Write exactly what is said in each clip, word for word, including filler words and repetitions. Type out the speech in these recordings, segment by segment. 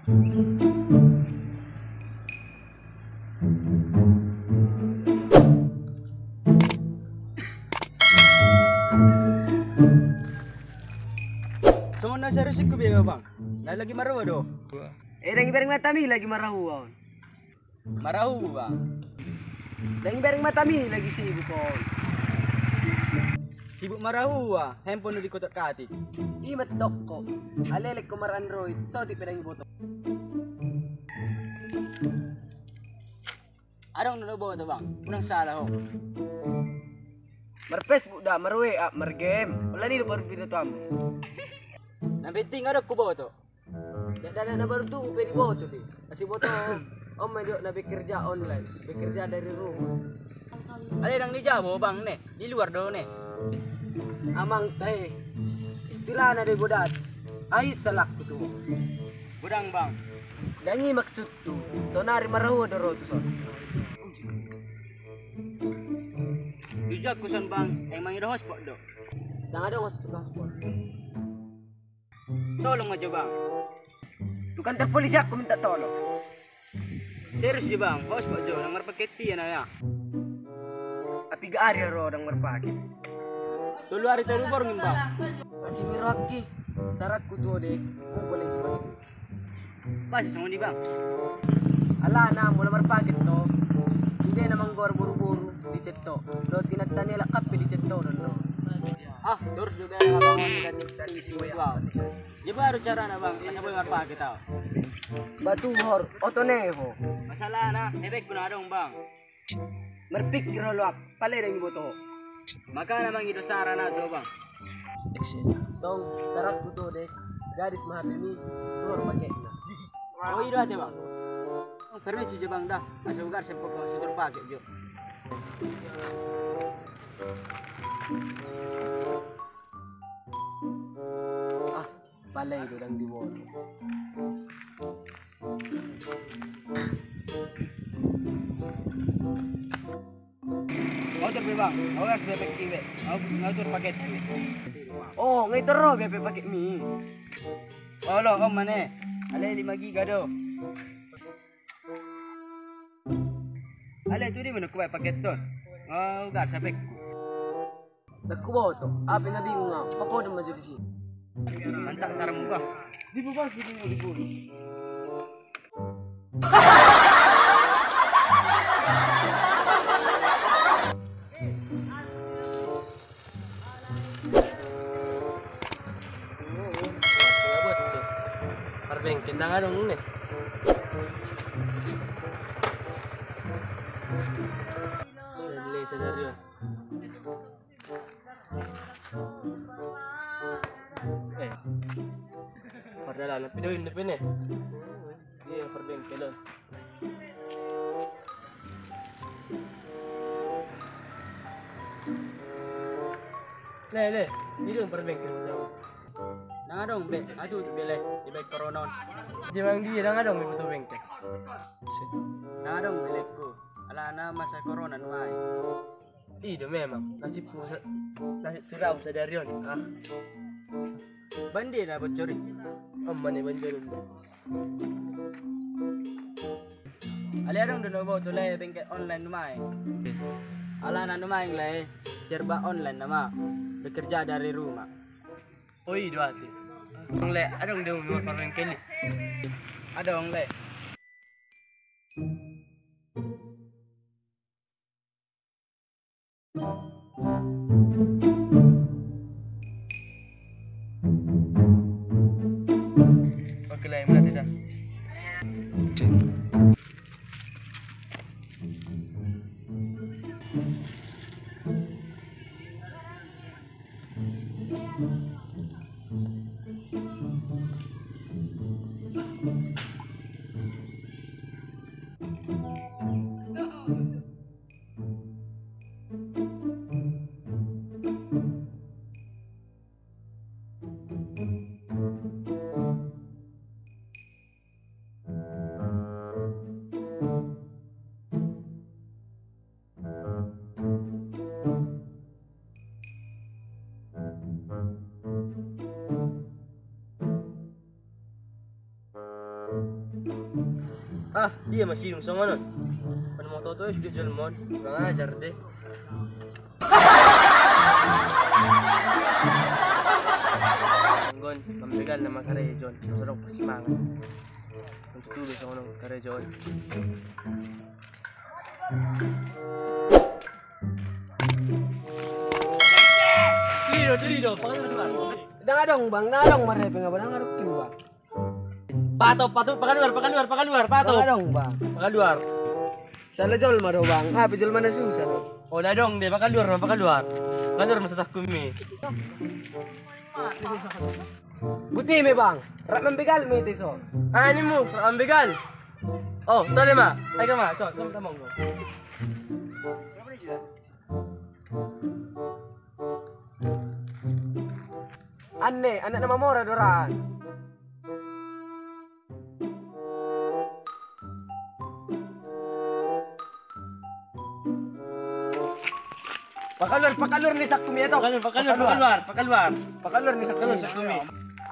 Songon na siarusingku be, Bang. Lagi marhua do. Eh, dang ibereng matami lagi marhua on. Marhua. Dang ibereng matami lagi sibuk on. Sibuk marhua, handphone di kotak katik. I ma tokko. Alelek ko mar Android, sotik pe dang iboto. Adong na huboto, Bang, unang sala ho. Mar Facebook da, mar W A, mar game. Holan i do parupido tu amu. Na penting adong huboto. Dak, dak, dak, na baru tubu pe diboto be. Asi boto. On ma jo na bekerja online, bekerja dari rumah. Ale dang di jabu, Bang, ne. Di luar do ne. Amang tahe. Istilahna do i bodat. Ai salakku tu. Godang, Bang. Dang i maksudku. Sonari marhua do ro tu son. Di jaku son, Bang, emang ido hotspot do. Dang adong hotspot, hotspot. Tolong ma jo, Bang. Tu kantor polisi aku minta tolong. Serius jo, Bang, hotspot jo, nang marpaket ia na ya. Api ga ari ro dang marpaket. Tolu ari tolu borngin, Bang. Asi ni rohaki, saratku tu ode, ku boleh seperti. Pasti songon i, Bang. Alana molo marpaket do. Sude na manggor boru-boru di cetto. Dohot inanta ni alak kafe di cetto do. Ah, terus juga ya, Bang. Jadi baru carana, Bang, asa boi marpaket au. Batu hor, oto ne ho. Masalahna, ebek guna dong, Bang. Marpikir ho luap, pala dang iboto ho. Makana mangido saran au tu ho, Bang. Tong, saratku tu ho de, gadis ma H P ni, tu ho paket na. Oh, i do ate, Bang. Oh, permisi jo, Bang, da. Asa ugar sempok kau sitor paket jo. Ah, pala i do dang diboto. Ngatur be, Bang. Awas be pek ibe. Ngatur paket ibe. Oh, ngatur ro be pek paket mi. Olo, om mane. Ale lima giga do. Ale tu di mana ku paket ton. Oh, ugar sapek. Dang huboto, au pe nga bingung au, papoda ma jo disi. Mantap saranmu, Bang. Di bubas di bulu di bulu. Parbengkel dang adong ne. Sadari on. Eh. Pardalanan pe do inna pe ne. Iya, parbengkel on. Le, le, ini dong parbengkel. Dang adong be, atu be le, di baik corona on. Jemang dia dang adong be tu bengkel. Dang adong be lekku. Alana masa corona nuai. I do memang, nasibku sa-, nasib sirau sadari on. Ah. Bandi na bocor i. Om mane banjaran. Ale adong do na huboto lae bengkel online nuaeng. Alana nuaeng lae serba online nama. Bekerja dari rumah. Oh, i do ate. Adong lae, adong do memang parbengkel i. Adong lae. Oke lah, yang berat dah. Ah, dia masih hidung songon on. Pan mau toto ya sudah jolma on. Kurang ajar deh. Anggo on, mambegal nama karejo on. Sorok pasti mangan. Untuk tulis songon on karejo on. Dang adong, Bang, dang adong marhepeng apa, dang adong, Bang. Pato, pato, pakaluar, pakaluar, pakaluar, pato. Dang adong, Bang. Pakaluar. Sala jolma do, Bang. Apa jolma na susah do. Oh, dang adong deh, pakaluar ma, pakaluar. Pakaluar ma sasakumi. Boti ma, Bang. Rap mambegal ma ito so. Ah, ini mu, rap mambegal. Oh, tole ma. Ayo ma, so, so, tamong. Anne, anak nama mora do ra an. Pakaluar, pakaluar ni sasakumi ito. Pakaluar, pakaluar, pakaluar, pakaluar. Pakaluar ni sasakumi. Pakaluar sasakumi.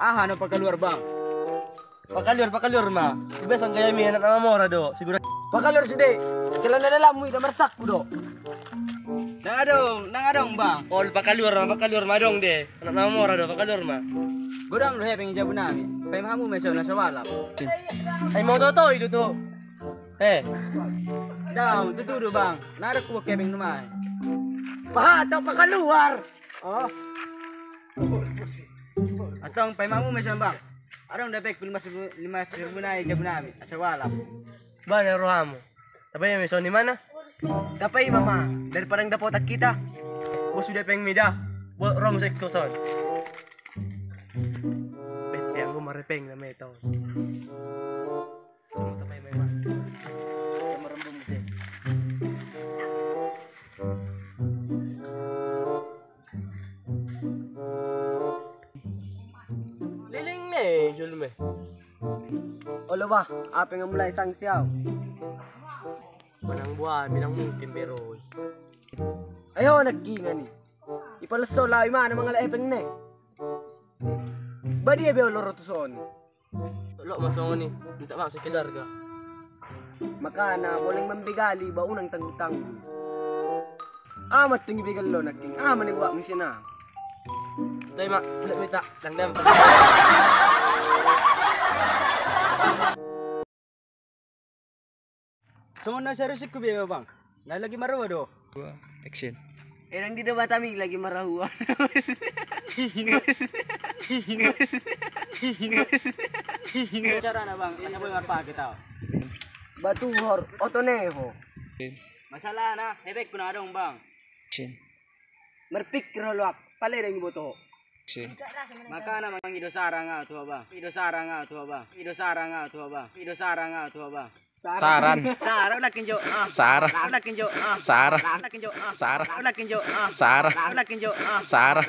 Aha na pakaluar, Bang? Pakaluar, pakaluar ma. Biasa gaya mi anak nama mora do. Sigura. Pakaluar sude. Celana dalammu ida marsaku do. Dang adong, dang adong, Bang. Ol pakaluar ma, pakaluar ma adong deh. Anak nama mora do, pakaluar ma. Godang do hepeng jabu nami. Paima hamu meso na sabalap. Ai mau toto ido tu. Eh. Dang tutu do, Bang. Narak ku hepeng numai. Paha tau pakaluar. Oh. Antong paima hamu meso, Bang. Adong do hepengku lima ribu, lima ribu nai jabu nami. Asa balap. Bana rohamu. Tapi ya meso ni mana? Dapat ima ma. Daripada dapotan kita. Bos sudah peng mida. Buat rom sektor son. Bete aku marepeng nama itu. Leleng ne jolma. Olo bah, ape nga mulai sangsi au. Manang buah, manang mungkin beroi. Ayo nangkin i. Ipaleso laho imana mangalap hepeng ne. Badia be olo ro tu son. Lok ma songon i, minta maaf sekeluarga. Makana boleh mambegali ba unang tanggul-tanggul. Amat tung ibegal lo nangkin, aman ibuat musina. Dai ma, udah minta dangdang. Songon na serius ku be, Bang. Na lagi marua do. Action. Enang di debat kami lagi marahua. Carana, Bang, asa boi marpake tau. Batu hor oto neho. Masalahna hepengku na adong, Bang. Action. Marpikir ho loak, pala dang iboto ho. Action. Makana mangido saran au tu ho, Bang. Ido saran au tu ho, Bang. Ido saran au tu ho, Bang. Ido saran au tu ho, Bang. Saran. Saran nangkin jo. Saran nangkin jo. Saran nangkin jo. Saran nangkin jo. Saran nangkin jo. Saran.